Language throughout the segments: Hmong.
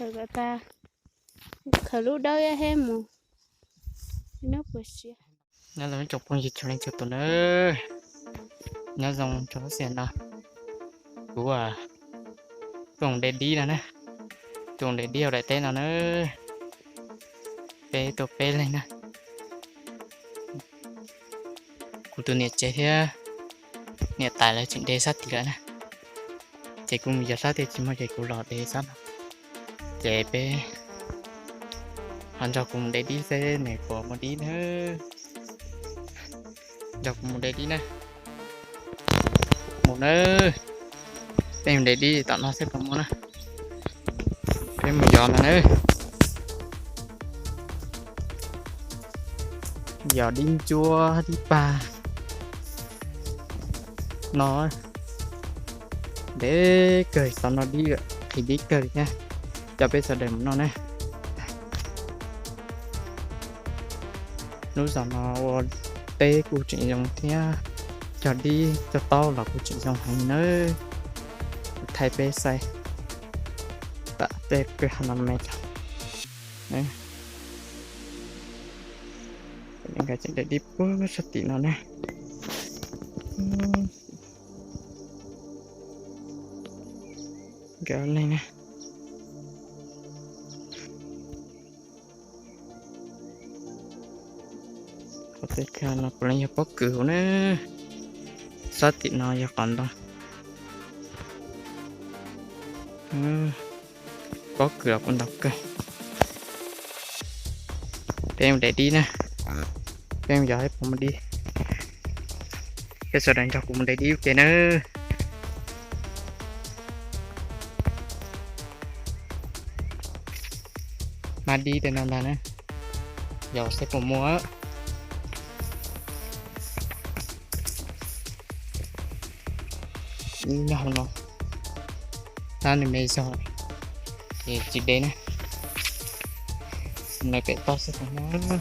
Khaws lub dawb thiab mus noj puas siav. Nyob zoo tsoom phooj ywg txhua leej txhua tus na, nyob zoo tsoom xib no. Kuv tuaj de dib no na, tuaj de dib hauv daim teb no na. Peb tuaj peb leeg na, kuv tus niam tsev thiab niam tais lawv tseem de sab tid lawm na. Ces kuv mus yos sab tid tsis muaj ces kuv los de sab no. Ces peb ho nrog kuv mus de dib seb nws puas muaj dib na. Nrog kuv mus de dib na. Mus na, peb mus de dib tom no seb puas muaj na. Peb mus yos no na. Yos dib ntsuab dib pag no. Ntev kawg, xyov no dib, qhis dib kawg thiab. Coj peb sawv daws mus noj ne. Lub zos no ua teb kuj tseem zoo thiab, cog dib cog taub los kuj tseem zoo heev nawb. Thaij peb saib tom tej kwj ha no me tag. Nkawd tseem de dib puag sab tim no ne. Nkawd leeg ne. Qhov tej kwj ha no puav leej yog pob kws hauv na. Sab tim no yog qhov ntoo. Pob kws los kuj ntau kawg. Peb mus de dib na. Peb mus yos seb puas muaj dib. Peb sawv daws nrog kuv mus de dib ua ke nawb. Hmab dib tej no ntag na, yos seb puas muaj. Nyob hauv no, tab nws me zog ces tsis de na. Mus pem toj seb puas muaj.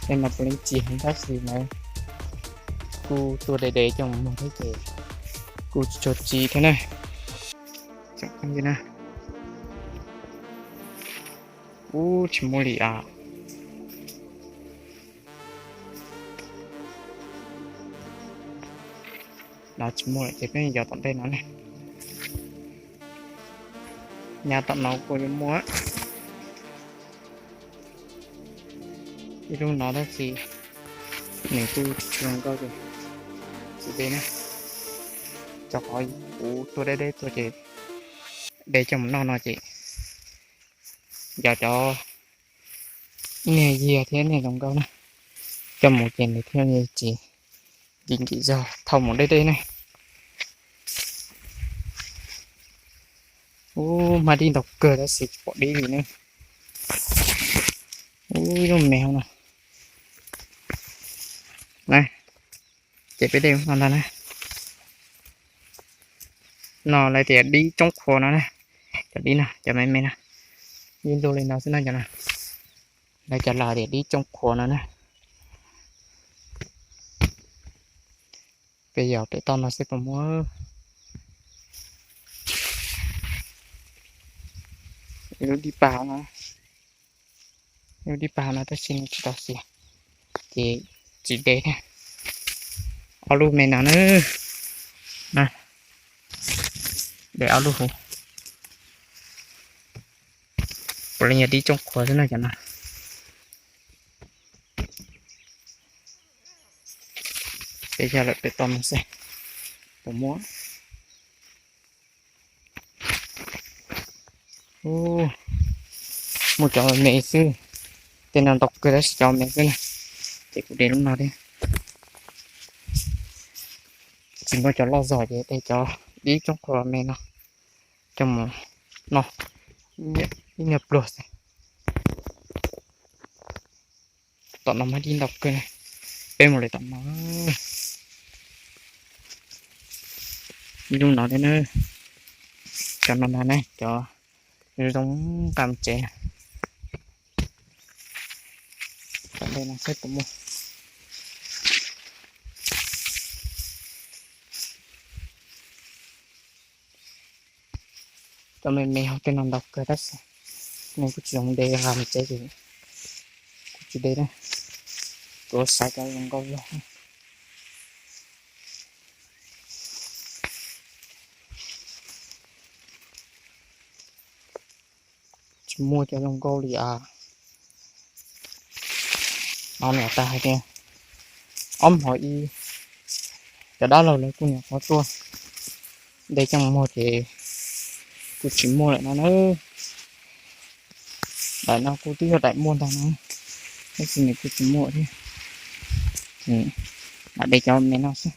Tej no puav leej tsis heev tab sis mas kuj tuaj de de coj mus noj thiab ces kuj tsis tshua txi thiab na. Ub, tsis muaj li as. No tsis muaj lawm ces peb yos tom ntej no ne. Nyab tom no kuj yuav muaj ib lub no tab sis nws kuj tsis zoo nkauj ces tsis de na. Rau qhov kuv tuaj deb deb tuaj ces de coj mus noj no ces yog cov niag yiag thiab niag zoo nkauj na, coj mus ces nws thiaj li tsis nkim nkim zog thaum mus deb deb ne. Ub, hmab dib ntau kawg tab sis tsis pom dib li ne. Ub, ib lub me hauv no. Ces peb de no ntag na. No lawv tias dib tsoob qhua no na. Cov dib no cov me me no, ib lub li no xwb no cov no. Lawv cov laus tias dib tsoob qhua no na. Peb yos pem toj no seb puas muaj. Ib lub dib pag no, ib lub dib pag no tab sis nws tsis tau xiav ces tsis de thiab. Ob lub me no na, de ob lub huv. Puav leej yog dib tsoob qhua xwb no cov no. Peb yog lawm pem toj no seb puas muaj. Muaj cov me xwb, tej no ntau kawg tab sis cov me xwb na. Ces kuv de lub no thiab. Tsis muaj cov loj zog ces de cov dib tsoob qhua me no coj mus noj ib nyuag pluag xwb. Tom no mas dib ntau kawg na. Peb mus lawm tom no. Ib lub no thiab na. Cov no ntag ne, cov zoo nqa mus tsev. Tom ntej no saib puas muaj. Cov me me ho tej no ntau kawg tab sis nws kuj tsis zoo de nqa mus tsev ces kuj tsis de na. Kuv xav cov zoo nkauj zog. Tsis muaj cov zoo nkauj li as. No niam tais hais tias ob hmos ib, cov dab laug lawv kuj niam qhuav tuaj de coj mus muag ces kuj tsis muaj lawm no na. Daim no kuj twb yog daim muaj ntag no, tab sis nws kuj tsis muaj thiab. Lam de cov me no xwb.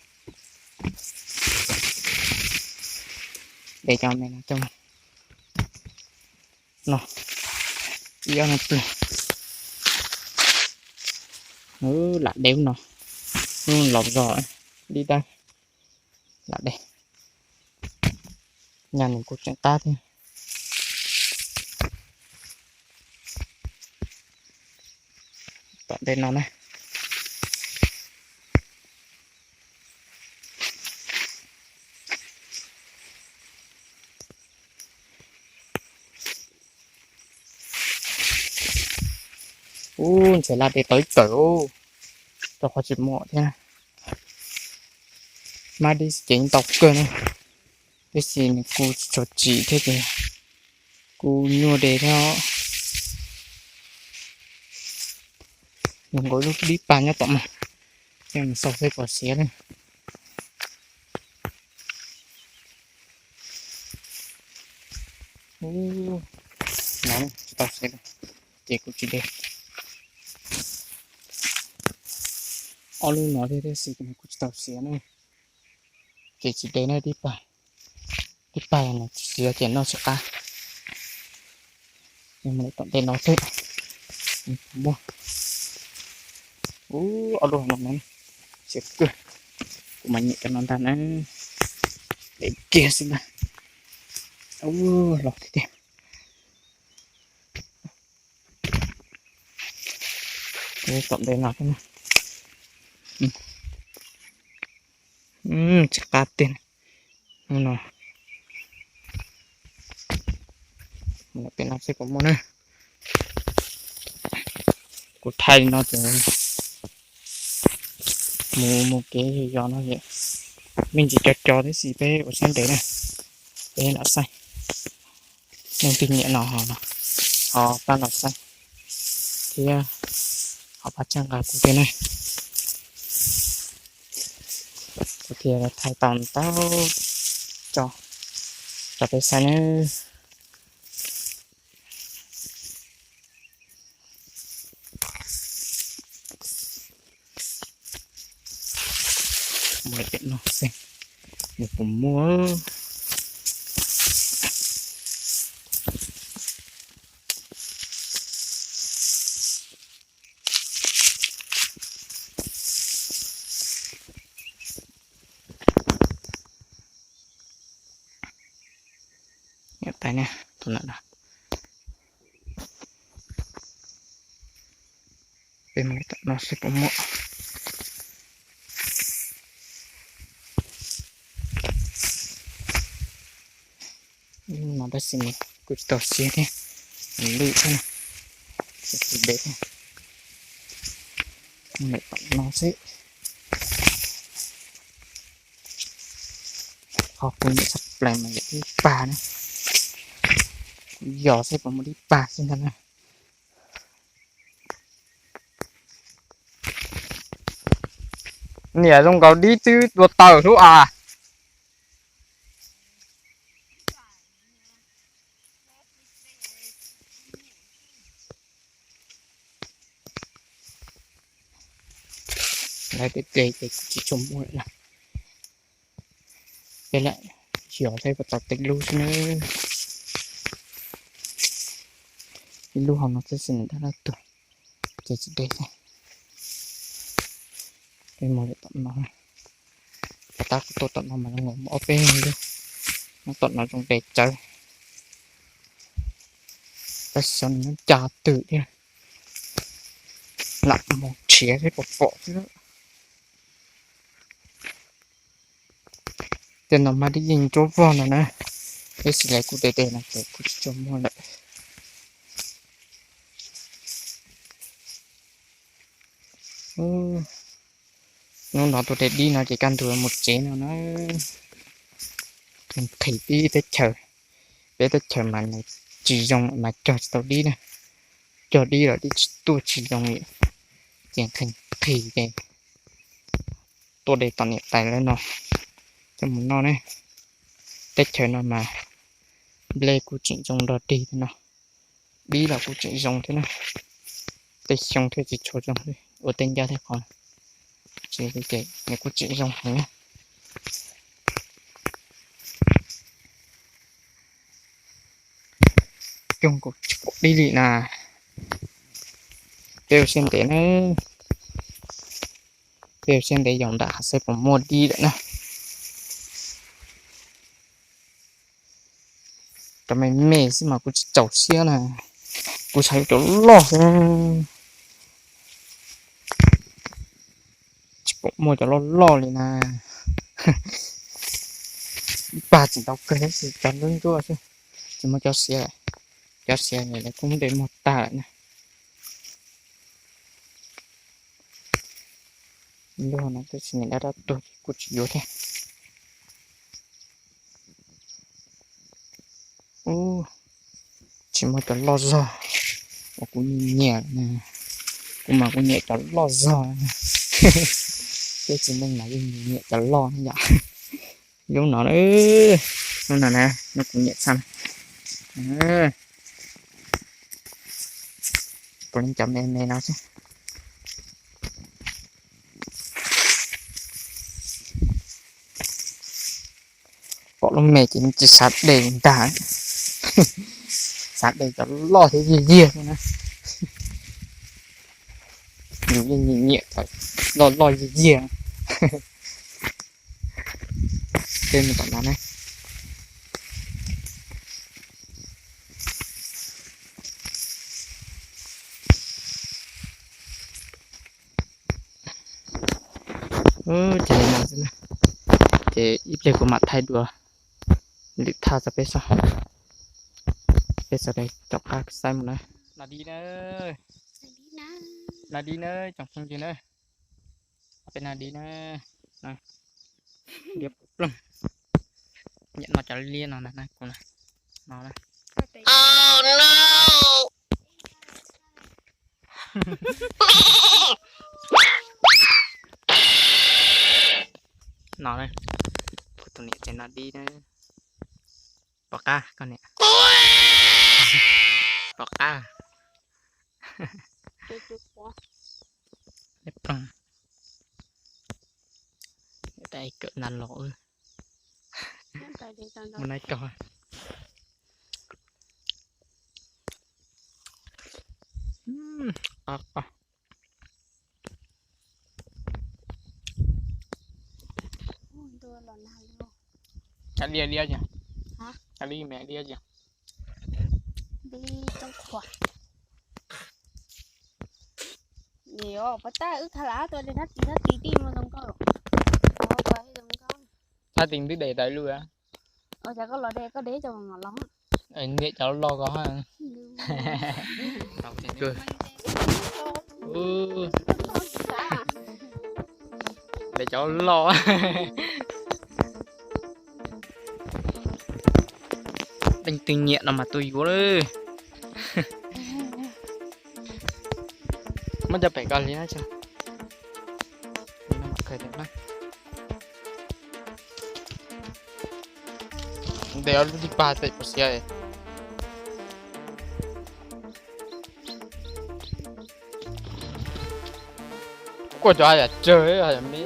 De cov me no coj no, ib ob no tiag. Lam de ub no, ub los zog dib dawb, lam de. Nyaj nws kuj tseem qab thiab. Tom ntej no na. Ub, ntshe laj de tau ib kawm ub, rau qhov tsis muaj thiab. Mab dib ces ntau kawg na, tab sis nws kuj tsis tshua tsim thiab ces kuj nyuaj de thiab. Nws nkaus lub dib pag nyob tom no, ces mus xauj seb puas siav na. Ub, no tsis tau siav, ces kuv tsis de. Ob lub no thiab tab sis kuv tsis tau siav na, ces tsis de na. Dib pag, dib pag no tsis siav ces noj tsis qab. Mus tom ntej no xwb, muaj. Ub, ob lub no na, siav kawg. Kuv mam nyem cov no ntag na, de kiag xwb ntag. Ub, los tiag tiag. Tom ntej no thiab na. Tsis qab tiag no. Pem no seb puas muaj na. Kuv thaij li no ces mus mus kev yos no es me ntsis co co tib si peb ua siab ntev na. Peb los saib, leej twg nyiam no ho pab los saib thiab ho pab txhawb nqa kuv thiab na. Kuv thiaj thaij tau ntau tso rau peb saib nawb. Mus pem no xwb, nws puas muaj. Niam tais ne, tus na, peb mus tom no seb puas muaj. No tab sis kuv tsis tau siav thiab, lwj thiab, kuv de thiab. Mus tom no xwb. Qhov kuv nyiam tshaj plaws mas yog dib pag na. Kuv yos seb puas muaj dib pag xwb ntag na. Niam zoo nkaus dib twb tua tawm hlub as. Lawv tej ple ces tsis tshua muaj lawm. Peb lam xyuas saib puas tau tej lub xwb na. Ib lub hauv no xwb xwb nws dab dab tuag, ces tsis de xwb. Peb mus tom no, tab kuv tuaj tom no mas zoo nkaus muaj ob peb lub, nyob tom no zoo de tsawv. Tab sis xyov nws nyob cas twg thiab, lam mus nrhiav seb puas pom xwb. Tej no mas dib yeej nruab vog no na. Tab sis lawv kuj tes tes no ces kuj tsis tshua muaj lawm. Hnub no tuaj de dib no ces kaj ntug mus tsev no na. Nqhis tib teb chaws, peb teb chaws mas tsis zoo mas cog tsis tau dib na. Cog dib los dib tsis tuaj tsis zoo li, ces nqhis nqhis ces tuaj de tom niam tais lawv no coj mus noj ne. Teb chaws no mas nplej kuj tseem zoo nrog dig thiab no, dib los kuj tseem zoo thiab na. Tej xyoo thiaj tsis tshua zoo ua tej ncaj thiab qhov, tsis li ces nws kuj tseem zoo heev na. Cog nkaus tsis pom dib li na. Peb ua siab ntev na, peb ua siab ntev yaum nram hav xwb puas muaj dib lawm na. Cov me me xwb mas kuv tsis txaus siab na, kuv xav yuav cov loj xwb. Tsis pom muaj cov loj loj li na. Ib pag tseem tau kawg tab sis cov ntsuab ntsuab xwb, tsis muaj cov xiav. Cov xiav nim lawv kuj muab de muag tag lawm na. Luag no tab sis niam dab dab tuag ces kuj tsis yuav thiab. Ub, tsis muaj cov loj zog uas kuv nyiam nyiam na. Kuv mas kuv nyiam cov loj zog. Peb txiv neej mas yeej nyiam nyiam cov loj na yom. Lub no, lub no na, lub kuv nyiam tshaj. Puav leej cov me me no xwb. Pom lub me ces tsis xav de ntag, xav de cov loj thiab yiag yiag xwb na. Yus yeej nyiam nyiam cov loj loj yiag yiag. Peb mus tom no na. Ces li no xwb na, ces ib pliag kuv mam thaij dua lwm thaj txog peb sab, peb sawv daws rov qab saib mus na. Nas dib na, nas dib na, tsoom phooj ywg na, peb nas dib na, liab ploog. Nyiam noj cov liab no ntag na kuv na, no na. No, kuv tus niam tes nas dib na. Pom qab koj niam. Pom qab. Liab ploog. Tais kawm nta los mus nai kog. Cov liab liab, cov liab me liab. Pab tab wb kha lav tuaj de thab tis thab tis tij mus zoo nkauj. Thab tis twb de tau lub. Ua cas koj los de koj de cov los? Niam cov loj ko. De cov loj. Leej twg nyiam no mas tuaj yuav lawm. Muab cov pem koj li na. Ntes ob lub tib pag tes puas siav. Kuj cov yam tsawg yam me.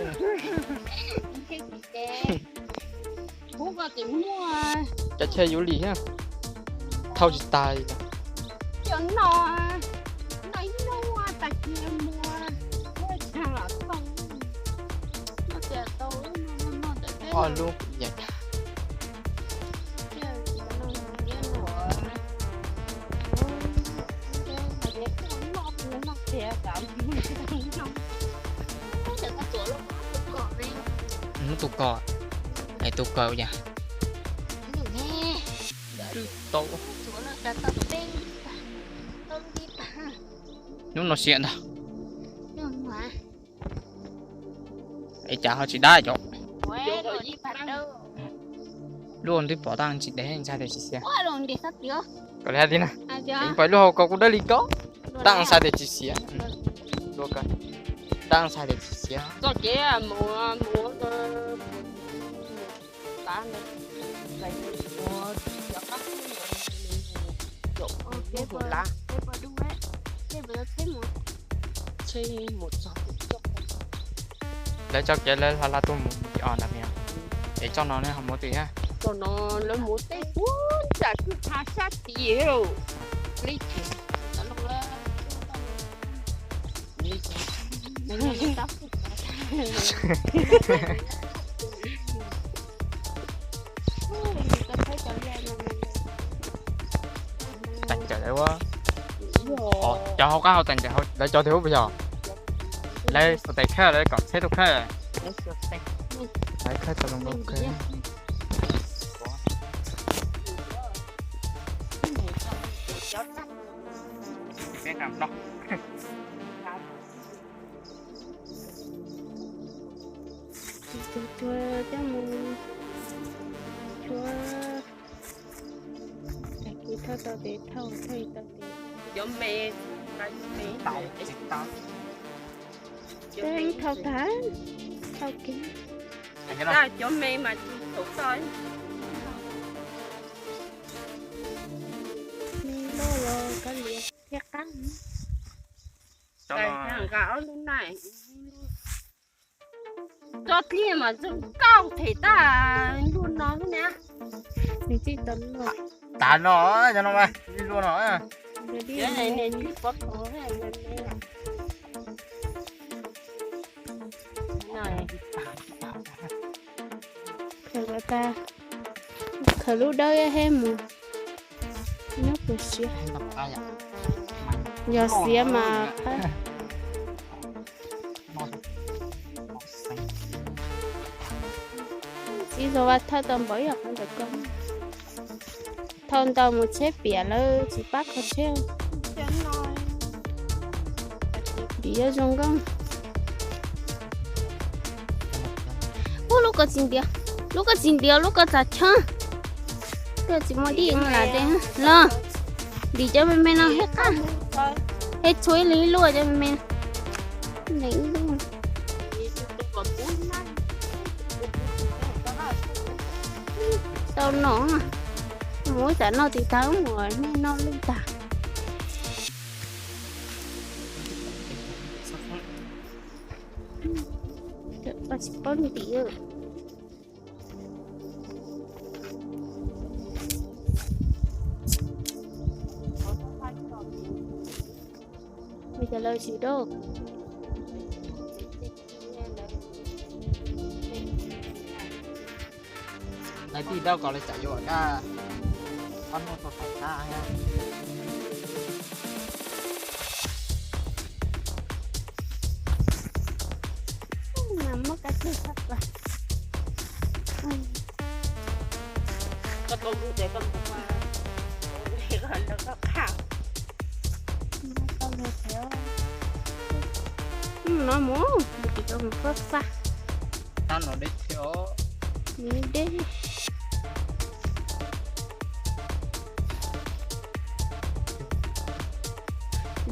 Cov chej yuav lim thiab, thauj tsis tag li. Ob lub yam. Muab tus ko, es tus ko yam. Tau. Hnub no siav ntag. Es cas ho tsis dab cov. Luaj twb pom tab tsis dev, ntshai tias tsis siav. Kom li hais tias na, pais luaj hauv ko kuj dawb li ko. Tab ntshai tias tsis siav. Tab ntshai tias tsis siav. Lawv tso kev lawv hla hla tuaj mus tim os ntawd, es tsob no ne ho mus twg thiab? Tsob no lawv mus tej puag nram kwj ha sab tid. Teem cawm lawv ua, cov hauv qab hauv teem cawm lawv cov twg ua puas yog? Lawv xuas tes khawb, lawv kom tsheb tuaj khawb. Lawv khawb tau zoo nkauj kawg. Cov mus, cov tag kis thauj tau tes thauj, thauj tau tes. Cov me, cov me, thauj tag, thauj kiag. Cov me mas tsis thaum txog. Me loj los kab lias thiab qab. Nqa ob lub na. Tso dliag mas zoo nkauj them tag luaj no xwb na. Nws txij tau luaj. Tav no, cov no mas txij luaj no. Khaws lub dawb heb mus. Nyob puas siav? Yog siav mas qab. Txiv Zos Vas thawj tau npaum ib yam qhov ntawm ko. Thauj ntau mus tsheb piam lawv tsis pab kho tsheb. Vim yuav zoo nkauj. Ub, lub ko tsis ntiav, lub ko tsis ntiav, lub ko txav chawb. Koj tsis muaj dib lam los. Ntim cov me me no thiab qab. Thiab tshuav ib leeg ib lub cov me me. Leeg ib lub. Tau no, mus ib tsam noj tis tag mus nej noj lwj tag. Tsis paub ntim. Ua cas lawv tsis dab. Lawv tij dab kom lawv tsam yuav dab. Ob hnub tau tawm dab thiab. No mus, mus tim ko mus fab fab. Tab no deb thiab. Deb.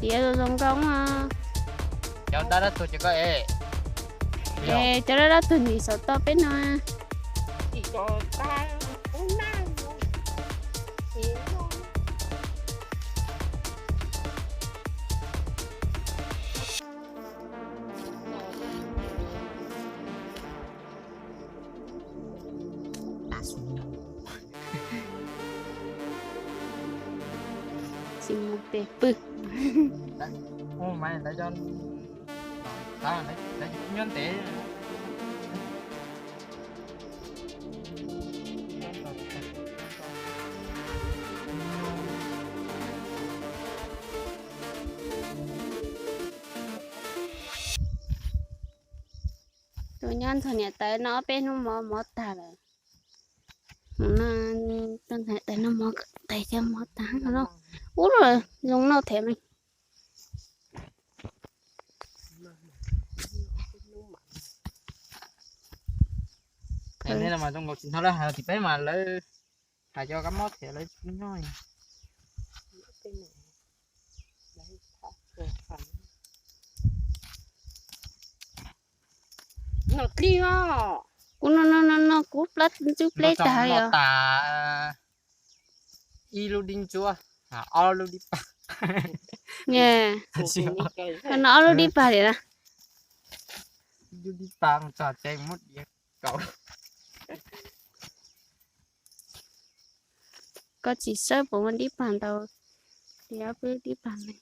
Diav zoo zoo nkauj. Cov dab dab tuag ces koj es. Es cov dab dab tuag ntim saum toj peb no. Tsis mus pem pw. Ub, mas lawv cov, lawv cov nyob ntev. Tus nyob nrog niam tais no ob peb hnub mov mov tag lawm. Mus no, tus niam tais no mov Tais cov mov tas no. Ub, los zoo noj thiab mas. Hnov lawv hais tias peb mas lawv hais cov kab mob thiab lawv tsis noj. Kuv no no no no kuv plab ntxwb pleb tas yom. Tas ib lub dib ntsuab, ob lub dib pag. No ob lub dib pag li na. Ib lub dib pag txog tsev muab diav kaus. Koj tsis saib puas muaj dib pag ntau li ob peb dib pag ne.